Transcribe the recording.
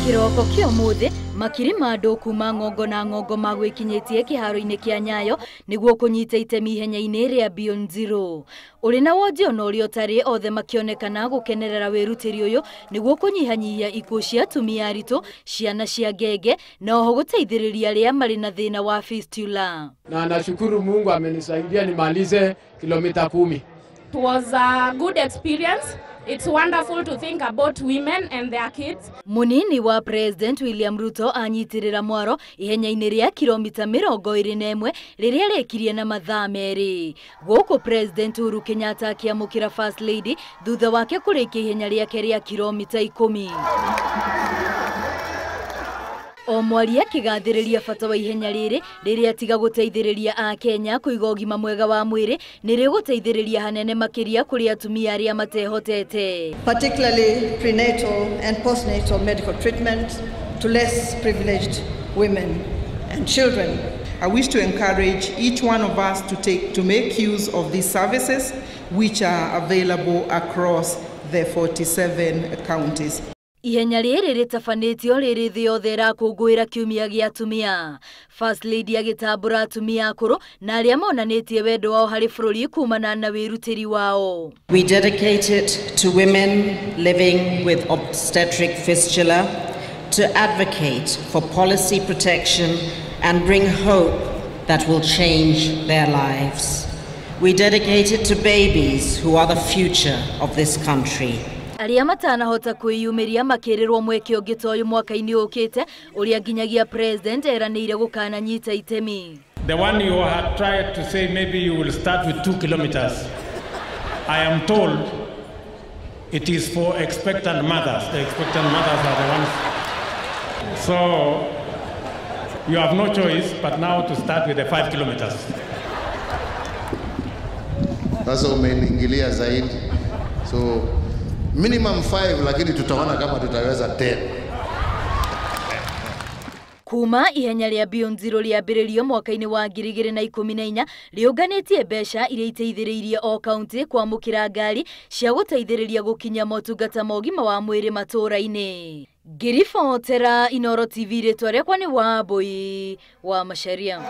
Kiroko kia umuthi makiri ma andu kuma ng'ongo na ng'ongo magwikinyitie kiharo-ini kia Nyayo niguo kunyita itemi ihenya-ini ria Beyond Zero. Uri na wonje ona uria utari othe makionekana gukenerera wirutiri uyu niguo kunyihanyihia ikuũ cia atumia aritu, ciana cia ngenge na oho guteithiriria aria mari na thina wa fistula. Na nashukuru Mungu amenisaidia nimalize kilomita 10. It was a good experience. It's wonderful to think about women and their kids. Munini wa President William Ruto anyitirira mwaro ihenya-inĩ rĩa kilomita 21 rĩrĩa rĩkirie na mathaa 2. Gũkũ President Uhuru Kenyatta akĩamũkĩra First Lady thutha wake kũrĩkia ihenya rĩake rĩa kilomita 10. O mwaria akĩgathĩrĩria bata wa ihenya rĩrĩ rĩrĩa tiga gũteithĩrĩria Akenya kũiga ũgima mwega wa mwĩrĩ nĩ rĩgũteithĩrĩria hanene makĩria kũrĩ atumia arĩa matehotete. Particularly prenatal and postnatal medical treatment to less privileged women and children. I wish to encourage each one of us to make use of these services which are available across the 47 counties. Ihenya rĩrĩ rĩtabanĩtio rĩrĩ thĩ yothe ĩrakũngũĩra kiumia gĩa atumia. First Lady agĩtambũra atumia akũrũ na arĩa monanĩtie wendo wao harĩ bũrũri kumana na wĩrutĩri wao. We dedicate it to women living with obstetric fistula to advocate for policy protection and bring hope that will change their lives. We dedicate it to babies who are the future of this country. Arĩa matanahota kwĩyumĩria makĩrĩrwo mweke ũngĩ ta ũyũ mwaka-inĩ ũkĩte ũrĩa nginyagia President eranĩire gũkananyita itemi. The one you had tried to say maybe you will start with 2 kilometers. I am told it is for expectant mothers. The expectant mothers are the ones. So you have no choice but now to start with the 5 kilometers. Sasa umeniingilia zaidi. So minimum 5 lakini tutaona kama tutaweza 10. Kuma ihenya rĩa Beyond Zero rĩambĩrĩrio mwaka-inĩ wa 2014 rĩũnganĩtie mbeca iria iteithĩrĩirie o kaunti kwamũkĩra ngari cia gũteithĩrĩria gũkinya motungata ma ũgima wa mwĩrĩ matũũra-inĩ. Ngĩribotera Inooro TV rĩtwa rĩakwa nĩ Wambui wa Macharia.